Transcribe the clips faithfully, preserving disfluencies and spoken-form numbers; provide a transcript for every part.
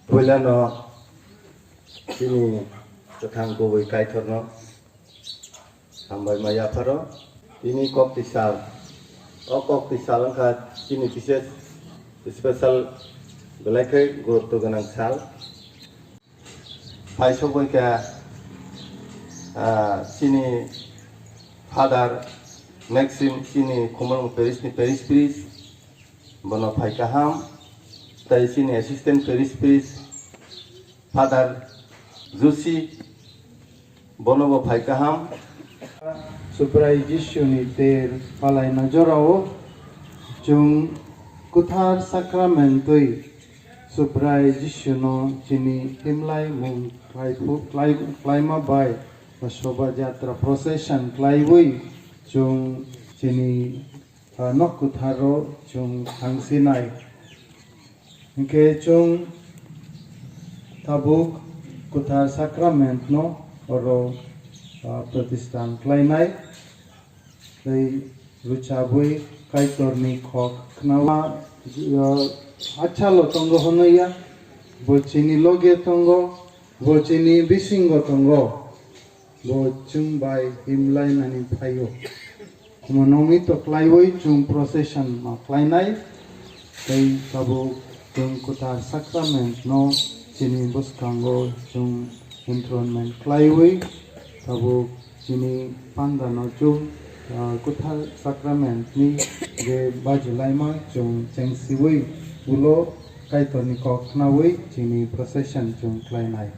Puilano chini kwthang kubui Kaitorno hambai ma yapharo. Tini kok tisal, o kok tisal wngkha chini bises special belai khe gurutto gwnang sal. Phai sogwi kha, ah, chini Father Maxim, chini Khumulwng Parish ni Parish Priest, bono phai kaham, tei chini Assistant Parish Priest, Father Joshi, bono bo phai kaham. Subrai Jisuni ter palaina jorao chwng kwthar sakramentwi Subrai Jisuno chini himlai mung khlai phu-, khlai-, khlaima bai Shobha Jatra procession khlaiwi chwng chini, ah, nok kwtharo chwng thangsinai. Hinkhe chwng tabuk kwthar sakramentno oro, ah, pratishthan khlainai. Tei rwchabwi Kaitorni khok khnawa, ah, achalo tongo hwnwi ya, bo chini loge tongo, bo chini bisingo tongo. Bo chwng bai himlainani phaio. Omo nokni to khlaiwi chwng procession ma khlainai, tei tabuk chwng kwthar sakramentno chini bwskango chwng enthronment khlaiwi, tabuk chini pandano chwng, ah, kwthar sakramentni je bajilaima chwng chengsiwi ulo Kaitorni kok khnawi chini procession chwng khlainai.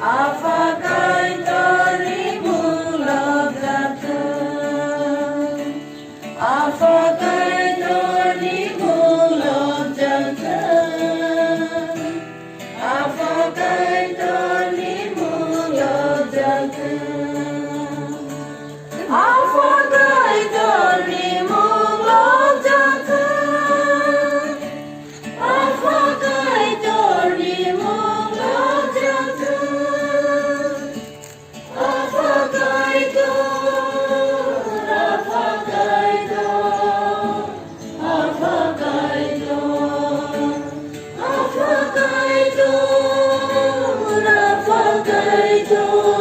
Apha Kaitorni mung lobjathwng. Apha Kaitorni mung lobjathwng. Apha Kaitorni mung lobjathwng. Apha Kaitorni mung lobjathwng. Apha Kaitorni mung lobjathwng. Apha Kaitor, Apha Kaitor, Apha Kaitor, Apha Kaitor, Apha Kaitor.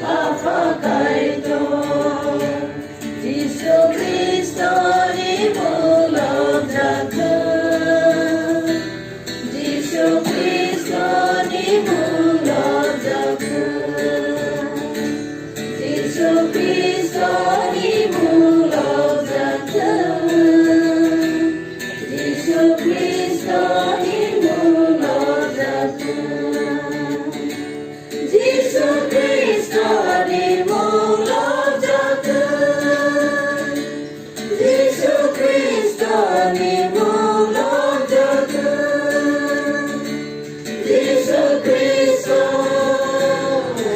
Apha Kaitor, Jisu Khristoni mung lobjathwng. Jisu Khristoni mung lobjathwng. Jisu Khristoni mung lobjathwng. Jisu Khristoni mung lobjathwng. Jisu Khristoni mung lobjathwng. Jisu Khristoni mung lobjathwng. Jisu Khristo,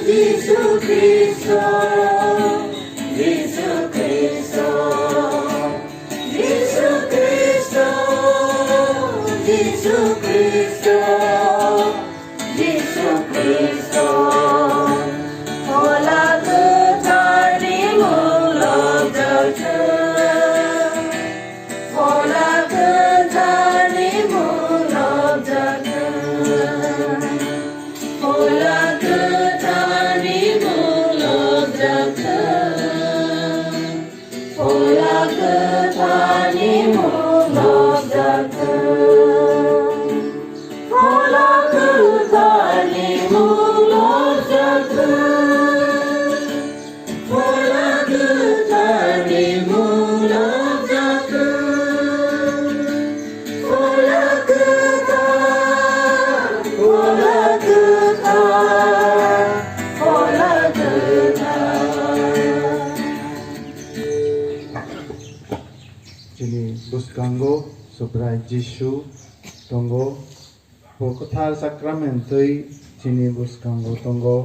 Jisu Khristo, Jisu Khristo, Jisu Khristo, Jisu Khristo. Jisu Khristo, Phola Kwtharni mung lobjathwng. Phola Kwtharni mung lobjathwng. Phola Kwtharni mung lobjathwng. Phola Kwtharni mung lobjathwng. Phola Kwtharni mung lobjathwng. Phola Kwtharni mung lobjathwng. Phola Kwthar, Phola Kwthar, Phola Kwthar. Chini bwskango Subrai Jisu tongo. Bo kwthar sakrament twi chini bwskango tongo.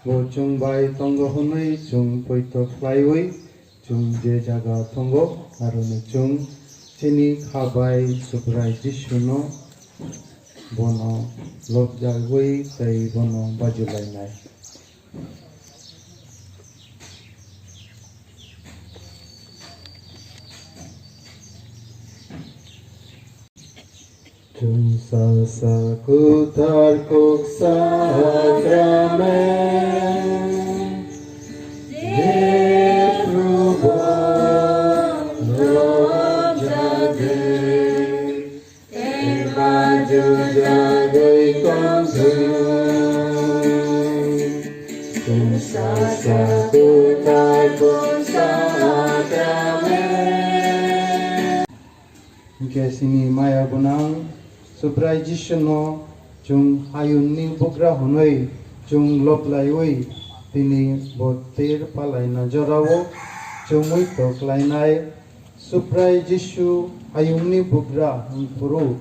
Bo chwng bai tongo hwnwi chwng poito khlaiwi chwng je jaga tongo, aroni chwng chini kha bai Subrai Jisuno bono lobjagwi tei bono bajulainai. Chwng sasa kwthar kuk sakrament, je Probo no jagwi eba jujagwi tongthwng. Chwng sasa kwthar kuk sakrament. Hwnkhe chini maya gwnang Subrai Jisuno chwng hayungni bugra hwnwi chwng lob laiwi tini bo ter palaina jorao chwng muitok lainai. Subrai Jisu hayungni bugra wngphuru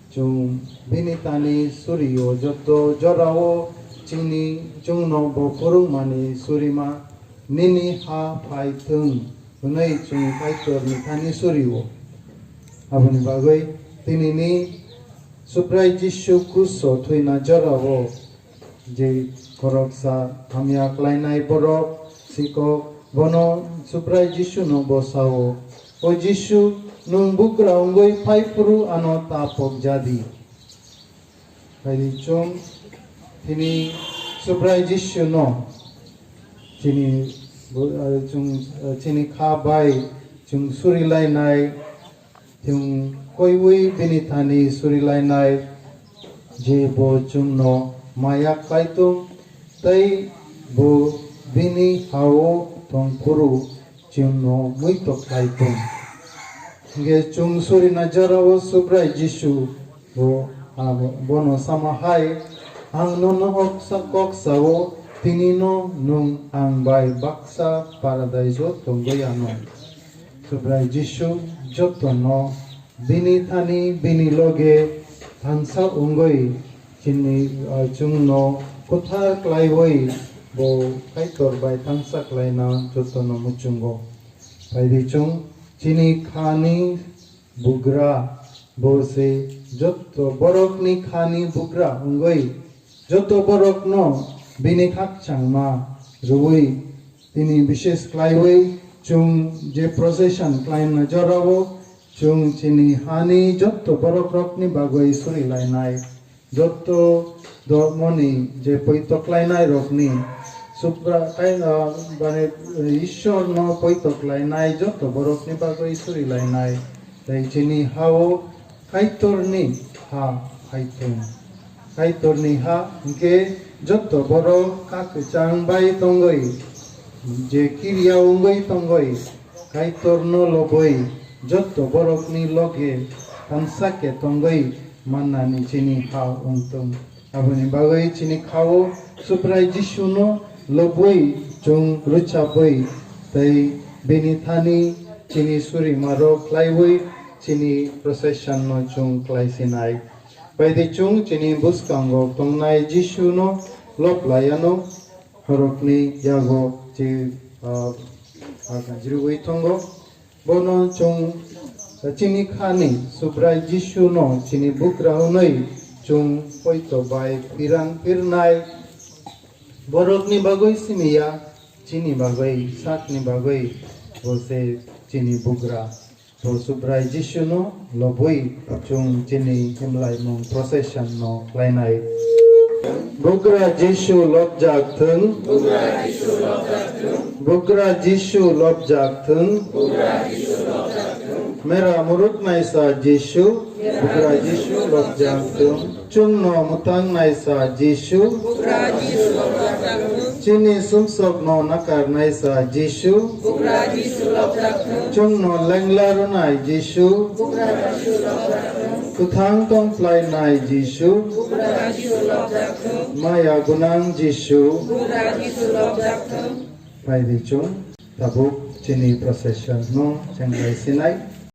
chwng bini thani surio joto jorao chini chwngno bo phwrwngmani surima nini ha phai thwng hwnwi chwng Kaitorni thani surio. Aboni bagwi tinini Subrai Jisu kruso thwina jorao je khoroksa hamya khlainai borok sikok bono Subrai Jisuno bo sao, "O Jisu, nwng bugra wngwi phaiphuru ano ta pok jadi." Phaidi chwng tini Subrai Jisuno chini bo-, ah, chwng, ah, chini kha bai chwng surilainai, chwng koiwi bini thani surilainai, je bo chwngno maya khlai thung tei bo bini ha-o tong phuru chwngno muitok khlai thung. Hwnkhe chwng surina jorao Subrai Jisu bo, ah, bono sama hai, "Ang nono kok sa-, kok sao, tinino nwng ang bai baksa paradaiso tongwi anw." Subrai Jisu jotono bini thani bini loge thansa wngwi chini, ah, chwngno kwthar khlaiwi bo Kaitor bai thansa khlaina jotono muchungo. Phaidi chwng chini khani bugra, bo se joto borokni khani bugra wngwi joto borokno bini khakchangma rwui tini bishes khlaiwi chwng je procession khlaina jorao chwng chini hani joto borokrokni bagwi surilainai. Joto dhormoni je poito khlainairokni Subra-, kai-, ah, mane, Ishwarno poito khlainai joto borokni bagwi surilainai. Tei chini ha-o Kaitorni ha hai thung. Kaitorni ha hwnkhe joto borok kha kwchang bai tongwi, je kiriya wngwi tongwi, Kaitorno lobwi joto borokni loge thansa khe tongwi mannani chini ha wng thung. Aboni bagwi chini kha-o Subrai Jisuno lobwi chwng rwchapwi tei bini thani chini surimarok khlaiwi chini procession no chwng khlaisinai. Phaidi chwng chini bwskango tongnai Jisuno lob laianw, khoroknwi yago che, ah, ah, kanjrwi tongo. Bono chwng chini khani Subrai Jisuno chini bugra hwnwi chwng poito bai phirang phirnai. Borokni bagwi simi ya, chini bagwi, sakni bagwi, bo se chini bugra. Bo Subrai Jisuno lobwi chwng chini himlaimung procession no khlainai. Bugra Jisu lobjak thung. Bugra Jisu lobjak thung. Bugra Jisu lobjak thung. Bugra Jisu lobjak thung. Mera muruk naisa Jisu. Bugra Jisu lobjak thung. Chwngno mwtang naisa Jisu. Bugra Jisu lobjak thung. Chini sumsokno nakar naisa Jisu. Bugra Jisu lobjak thung. Chwngno lengla rwnai Jisu. Bugra Jisu lobjak thung. Kwthang tongphlainai Jisu. Bugra Jisu lobjak thung. Maya gwnang Jisu. Bugra Jisu lobjak thung. Phaidi chwng tabuk chini procession no chenglai sinai.